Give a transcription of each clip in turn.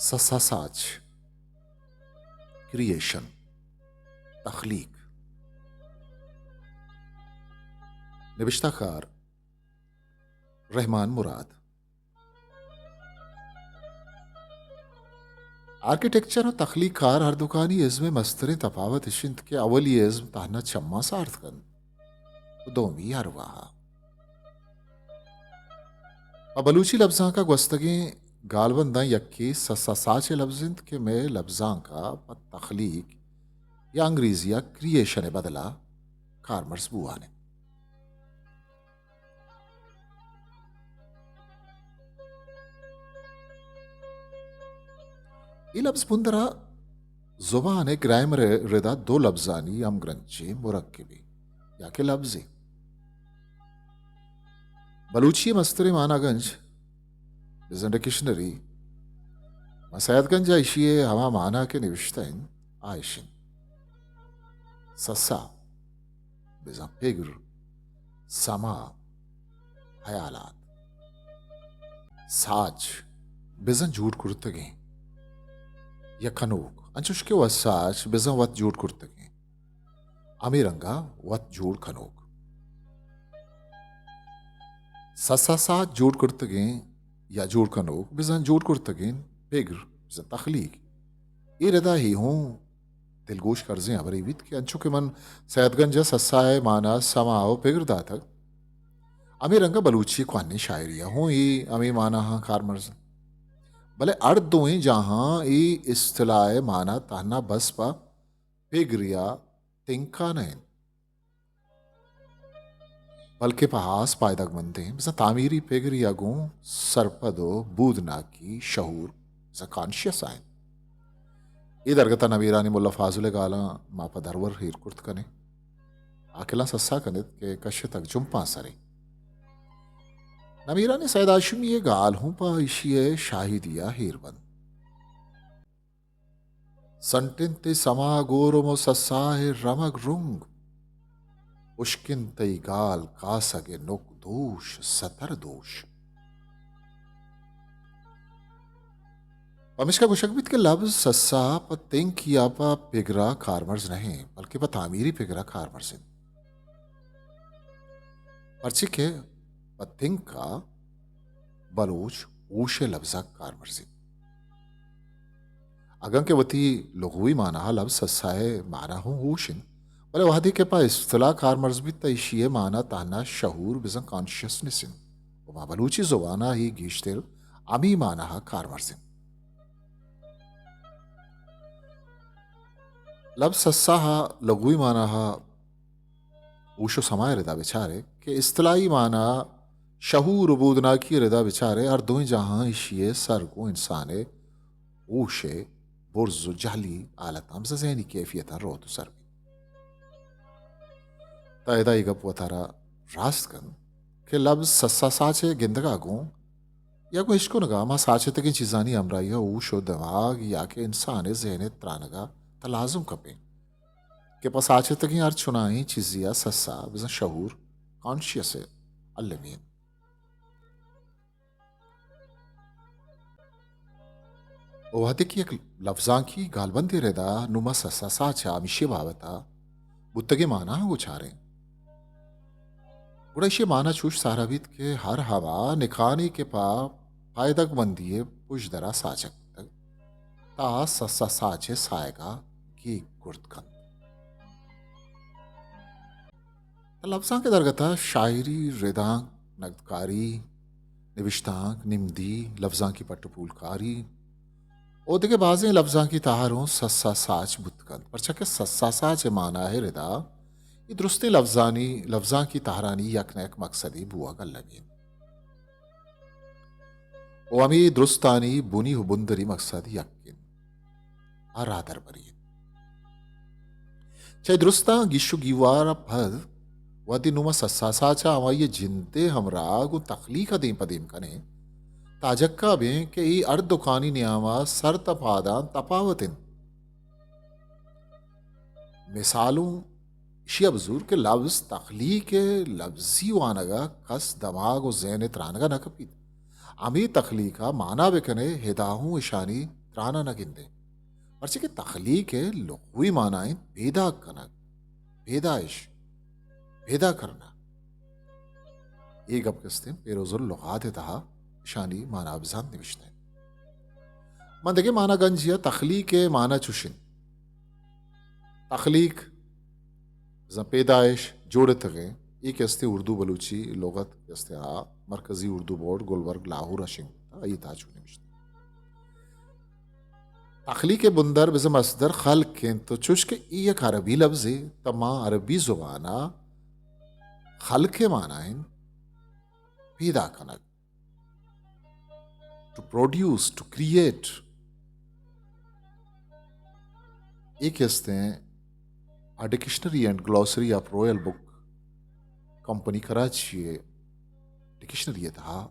سسا ساچ، کریئیشن، تخلیق۔ نبشتہ کار رحمان مراد۔ آرکیٹیکچر و تخلیق کار ہر دوکانی ازم ء مستریں تفاوت اش انت کہ اولی ازم تہنا چماں سارت کنت و دومی ارواہ ء۔ پہ بلوچی لبزانک ء گوستگیں گالبنداں یکے سسا ساچ ء لبز انت کہ مئے لبزانک ء پہ تخلیق یا انگریزی ء کریئیشن ء بدل ء کارمرز بوان انت۔ اے لبز بندر ء زبان ء گرائمر ء ردا دو لبزانی ہمگرنچیں مرکبے یا کہ لبزے۔ بلوچی ء مستریں مانا گنج، بزاں ڈکشنری، ما سید گنج ء ایشی ء ہما مانا کہ نوشتہ انت، آ اش انت۔ سسا، بزاں پگر، سما، حیالات۔ ساچ، بزاں جوڑ کرتگیں یا کنوک، انچوش کہ وت ساچ، بزاں وت جوڑ کرتگیں۔ ہمے رنگا وت جوڑ کنوک۔ سسا ساچ جوڑ کرتگیں یا جوڑ کنوک، بزاں جوڑ کرتگیں پگر، بزاں تخلیق۔ اے ردا ہی ہوں دلگوش کرزیں ہبرے بیت کہ انچو کہ من سید گنج ء سسا ء مانا سما و پگر داتگ، ہمے رنگ ء بلوچی ء کوہنیں شاعری ء ہوں اے ہمے مانا ہاں کارمرز انت۔ بلے ہر دوئیں جاہاں اے اصطلاح ء مانا تہنا بس پہ پگر یا تنکا نہ انت، بلکہ پہ ہاس پائدگ مندیں، بزاں تعمیری پگر یا گوں سرپد و بودناکی شعور، بزاں کانشیس ء انت۔ اے درگت ء نمیرانی ملا فاضل ء گالاں ما پہ درور ہیر کرت کنیں۔ آکلاں سسا کنت کہ کشتگ جمپاں سرے۔ نمیرانی سید ہاشمی ء گال ہوں پہ ایشی ء شاہدی ء ہیر بنت۔ سنٹنت ء سما گورم و سسا ء رمگ رنگ، اشکنت تئی گال کاسگ ء نک دوش ستر دوش۔ پمیشکا گوشگ بیت کہ لبز سسا پہ تنک یا پہ پگرا کارمرز نہ انت، بلکہ پہ تعمیری پگرا کارمرز انت۔ پرچے کہ پہ تنک ء بلوچ ہوش ء لبزانک کارمرز انت۔ اگاں کہ وتی لغوی مانا ء لبز سسا ء مانا ہوں ہوش انت، بلے وہدے کہ پہ اصطلاح کارمرز بیت تہ ایشی ء مانا تہنا شعور بزاں کانشیسنس انت و ما بلوچی زبان ء ہی گیشتر ہمی مانا ء کارمرز انت۔ لبز سسا ء لغوی مانا ء ہوش و سما ء ردا بچارے کہ اصطلاحی مانا شعور و بودناکی ء ردا بچارے، ہر دوئیں جاہاں ایشی ء سر گوں انسان ء ہوش ء برز و جہلی حالتاں بزاں ذہنی کیفیتاں روت و سر بیت۔ تا ادا اے گپ وتارا راست کنت کہ لبز سسا ساچ ء گندگا گوں یا گوں اشکنگا ما ساچتگیں چیزانی ہمراہی ء ہوش و دماغ یا کہ انسان ء ذہن ء ترانگا تا لازم کپیں۔ کہ پہ ساچتگیں ہر چنائیں چیزے ء سسا بزاں شعور، کانشیس ء المی انت۔ و وہدے کہ یک لفظانکی گالبندے ردا نوں ما سسا ساچ ء ہمیشی بابت ء بوتگیں ماناہاں گوچاریں، گڑا ایشی ء مانا چوش سارا بیت کہ ہر ہما نکانے کہ پہ پائدگ مندی ء پژدرا ساچگ بوتگ، تا سسا ساچ ء ساہگ ء گیگ کرت کنت۔ لبزانک ء درگت ء شاعری، ردانک، نگدکاری، نبشتانک، نمدی، لبزانکی پٹ ء پولکاری، و دگہ بازیں لبزانکی تہر اوں سسا ساچ بوت کنت، پرچا کہ سسا ساچ ء مانا ء ردا اے درستیں لبزانی، لبزانکی تہرانی یک نہ یک مقصدے بوہگ المی انت۔ و ہمے درستانی بنی و بندری مقصد یک انت، آ راہدربری انت۔ چہ درستاں گیش و گیوار ء پد وہدے نوں ما سسا ساچ ء ہمائی ء جند ء ہمراہ گوں تخلیق ء دیم پہ دیم کنیں، تاجکا بیں کہ اے ہر دکانی نیام ء سر تہ پاداں تپاوت انت۔ مثالوں ایشی ء بزور کہ لبز تخلیق ء لبزی وانگ ء کس دماغ و ذہن ء ترانگ ء نہ کپیت۔ ہمے تخلیق ء مانا بکن ئے، ہدا ہوں اشانی تران ءَ نہ گندیں۔ پرچے کہ تخلیق ءِ لغوی معنی اِنت پیداک کنگ، پیدائش، پیدا کرنا۔ اے گپ کہ استیں پیروز اللغات ءِ تہا اشانی معنی بزانت نوشتہ اِنت۔ من دگہ معنی گنجی ءَ، تخلیق ءِ معنی چوش اِنت۔ تخلیق، بزاں پیدائش، جوڑتگیں، اے کہ استیں اردو بلوچی لغت کہ استیں آ مرکزی اردو بورڈ گلبرگ لاہور ءَ شنگ بوتگ، آئی ءِ تہا چو نوشتہ۔ تخلیق ءِ بندر بزاں مصدر خلق اِنت، تو چوش کہ اے یک عربی لبزے، تاں ماں عربی زبان ءَ خلق ءِ معنی اِنت پیدا کنگ۔ To produce, to create. اے کہ استیں آ dictionary and glossary of royal book company Karachi ءِ ڈکشنری ءِ تہا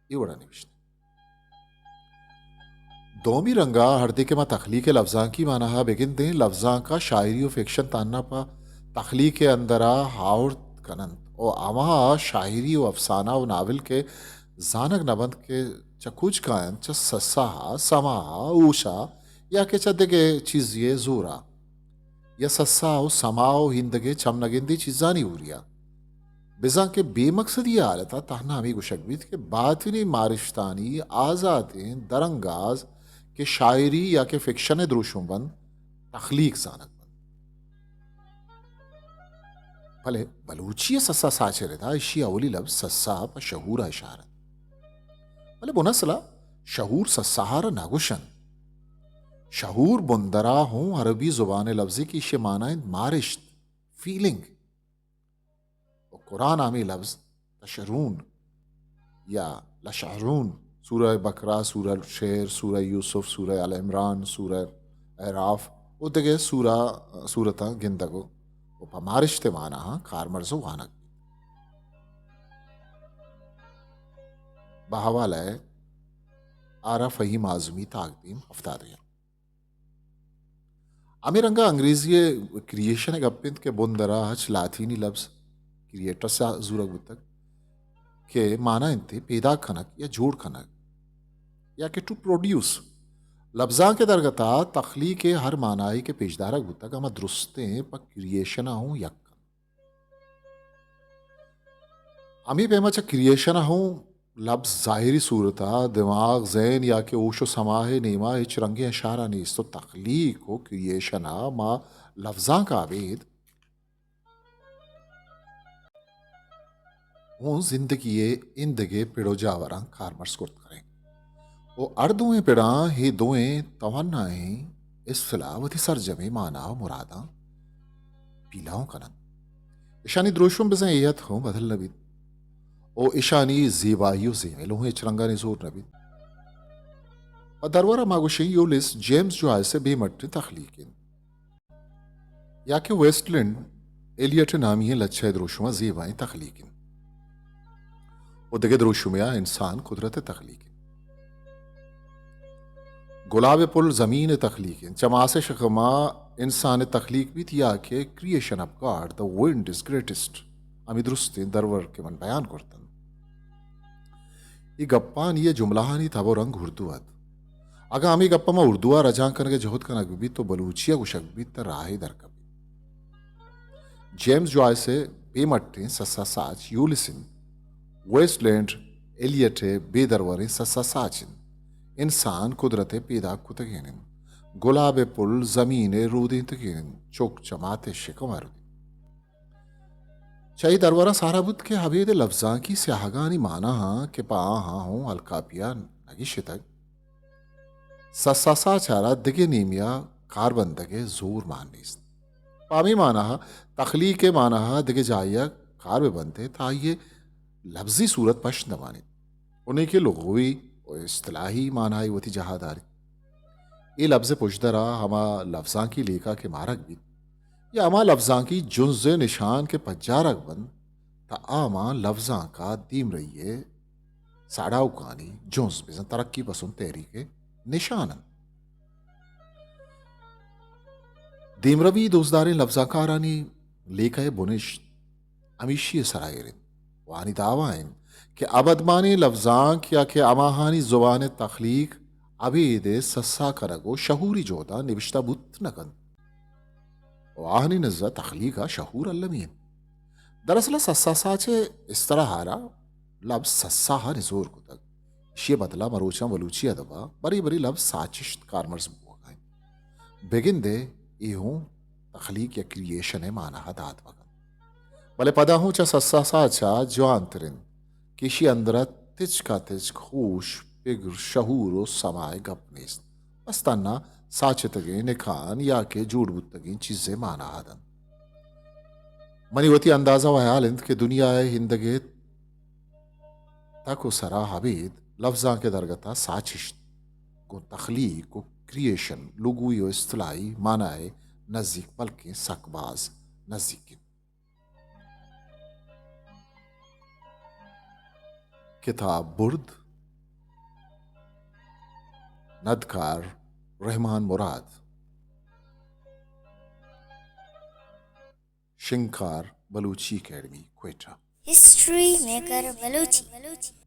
اے وڑا نوشتہ۔ دومی رنگا ہردے کہ ما تخلیق ءِ لبزانکی معنی ءَ بگندیں، لبزانک ءَ شاعری و فکشن تہنا پہ تخلیق ءِ اندرا آورت کننت و ہما شاعری و افسانہ و ناول کہ زانگ نہ بنت کہ چہ کجا کاینت، چہ سسا ءَ، سما ءَ، ہوش ءَ یا کہ چہ دگہ چیزے ءِ زورا، یا سسا و سما و ہندگہ چم نہ گندی چیزانی ہوریا۔ بزاں کہ بے مقصدی حالت ءَ تہنا ہمے گوشگ بیت کہ باطنی مارشتانی آزاتیں درانگاز کہ شاعری یا کہ فکشن ءِ دروشم بنت، تخلیق زانگ بنت۔ بلے بلوچی ءِ سسا ساچ ءِ ردا ایشی ءِ اولی لبز سسا پہ شعور ءَ اشارہ انت۔ بلے بن اصل ءَ شعور سسا ءَ را نہ گوشنت۔ شعور بندر ءَ ہوں عربی زبان ءِ لبزے کہ ایشی ءِ مانا انت مارشت، فیلنگ۔ و قرآن ءَ ہمے لبز تشعرون یا لشعرون، سورہ بقرہ، سورہ شعر، سورہ یوسف، سورہ آل عمران، سورہ اعراف و دگہ سورہ، سورتاں گندگ و، و پہ مارشت ءِ معناہاں کارمرز و وانگ بیت۔ بہ حوالہ آرا فہیم اعظمی تاکدیم ہفتاد ءَ۔ ہمے رنگا انگریزی ءِ کریئیشن ءِ گپ انت کہ بندرا ہچ لاطینی لبز کریئیٹس ءَ زورگ بوتگ کہ مانا انت پیدا کنگ یا جوڑ کنگ یا کہ ٹو پروڈیوس۔ لبزانک ءِ درگتا تخلیق ءِ ہر مانائے کہ پیشدارگ بوتگ ہما درستیں پہ کریئیشن ءَ ہوں یک انت۔ ہمے پیما چہ کریئیشن ءَ ہوں لبز ظاہری صورت ءَ دماغ، ذہن یا کہ ہوش و سما ءِ نیما ہچ رنگیں اشارہ نیست و تخلیق و کریئیشن ءَ ما لبزانک ءَ ابید ہوں زندگی ءِ ایندگہ پڑ و جاوراں کارمرز کرت کنیں۔ و ہر دوئیں پڑاں اے دوئیں توانائیں اصطلاح وتی سرجمیں مانا و مراداں پیلہ ہوں کننت۔ اشانی دروشم بزاں اے حد ہوں بدل نہ بیت و اشانی زیبائی و زیمل ہوں ہچ رنگانی زور نہ بیت۔ پہ درورا ما گوشیں یولس جیمز جوائس ءِ بے مٹیں تخلیق انت۔ یا کہ ویسٹ لینڈ ایلیٹ ءِ نامی ئیں لچہ ءِ دروشم ءَ زیبائیں تخلیق انت۔ و دگہ دروشمے ءَ انسان قدرت ءِ تخلیق انت۔ گلاب ءِ پل زمین ءِ تخلیق انت۔ چہ ماس ءِ شکم ءَ انسان ءِ تخلیق بیت یا کہ creation of God, the wind is greatest۔ ہمے درستیں درور کہ من بیان کرتن۔ اے گپانی ءُ جملہانی تب ءُ رنگ اردو ات۔ اگاں ہمے گپ ءَ ما اردو ءَ رجانک کنگ ءِ جہد کنگ بہ بیت تو بلوچی ءَ گوشگ بہ بیت تہ راہے در کپیت۔ جیمز جوائس ءِ بے مٹیں سسا ساچ یولس انت۔ ویسٹ لینڈ ایلیٹ ءِ بے دروریں سسا ساچ انت۔ انسان قدرت ءِ پیداک کتگین انت۔ گلاب ءِ پل زمین ءِ رودینتگین انت۔ چک چہ مات ءِ شکم ءَ ردی۔ چہ اے درورا سارا بوت کہ ابید ءِ لبزانکی سیاہگانی ماناہاں کہ پہ آہاں ہوں الکاپی ءَ نہ گیشتگ، سسا ساچ ءَ را دگہ نیمے ءَ کار بندگ ءِ زور مان نیست۔ پہ ہمے مانا ءَ تخلیق ءِ مانا ءَ دگہ جاہے ءَ کار بہ بنت تہ آئی ءِ لبزی صورت پشت نہ بانیت۔ انہیں کہ لغوی ءُ اصطلاحی مانائے وتی جاہ ءَ داریت۔ اے لبز ءِ پژدر ءَ ہما لبزانکی لیکہ کہ مارگ بیت یا ہما لبزانکی جنز ءِ نشان کہ پجارگ بنت، تہ آ ہما لبزانک ءِ دیمرئی ءِ ساڑاؤکانی جنز بزاں ترقی پسند تحریک ءِ نشان انت۔ دیمروی دوستداریں لبزانکارانی لیکہ ءِ بنشت ہمیشی ءِ سرا ایر انت۔ آہانی دعویٰ انت کہ ابدمانیں لبزانک یا کہ ہماہانی زبان ءِ تخلیق ابید ءِ سسا کنگ و شعوری جہداں نبشتہ بوت نہ کنت۔ و آہانی نزا تخلیق ءَ شعور المی انت۔ دراصل ءَ سسا ساچ ءِ اصطلاح ءَ را لبز سسا ءَ نزور کتگ۔ ایشی ءِ بدلا مروچاں بلوچی ادب ءَ برے برے لبز ساچشت کارمرز بوگ ءَ انت۔ بگندے اے ہوں تخلیق یا کریئیشن ءِ مانا ءَ دات مہ کنت۔ بلے پدا ہوں چہ سسا ساچ ءَ جوانتر انت کہ ایشی اندر ءَ تچک ءَ تچک ہوش، پگر، شعور و سما ءِ گپ نیست۔ بس تہنا ساچتگیں نکان یا کہ جوڑ بوتگیں چیزے مانا ءَ دنت۔ منی وتی اندازہ و ہیال انت کہ دنیا ءِ ہندگ ءِ تک و سرا ابید لبزانک ءِ درگت ءَ ساچشت گوں تخلیق و کریئیشن لغوی و اصطلاحی مانا ءِ نزیک بلکیں سک باز نزیک انت۔ کتاب برد، ندکار رحمان مراد، شنگکار Balochi academy Quetta. History maker Balochi.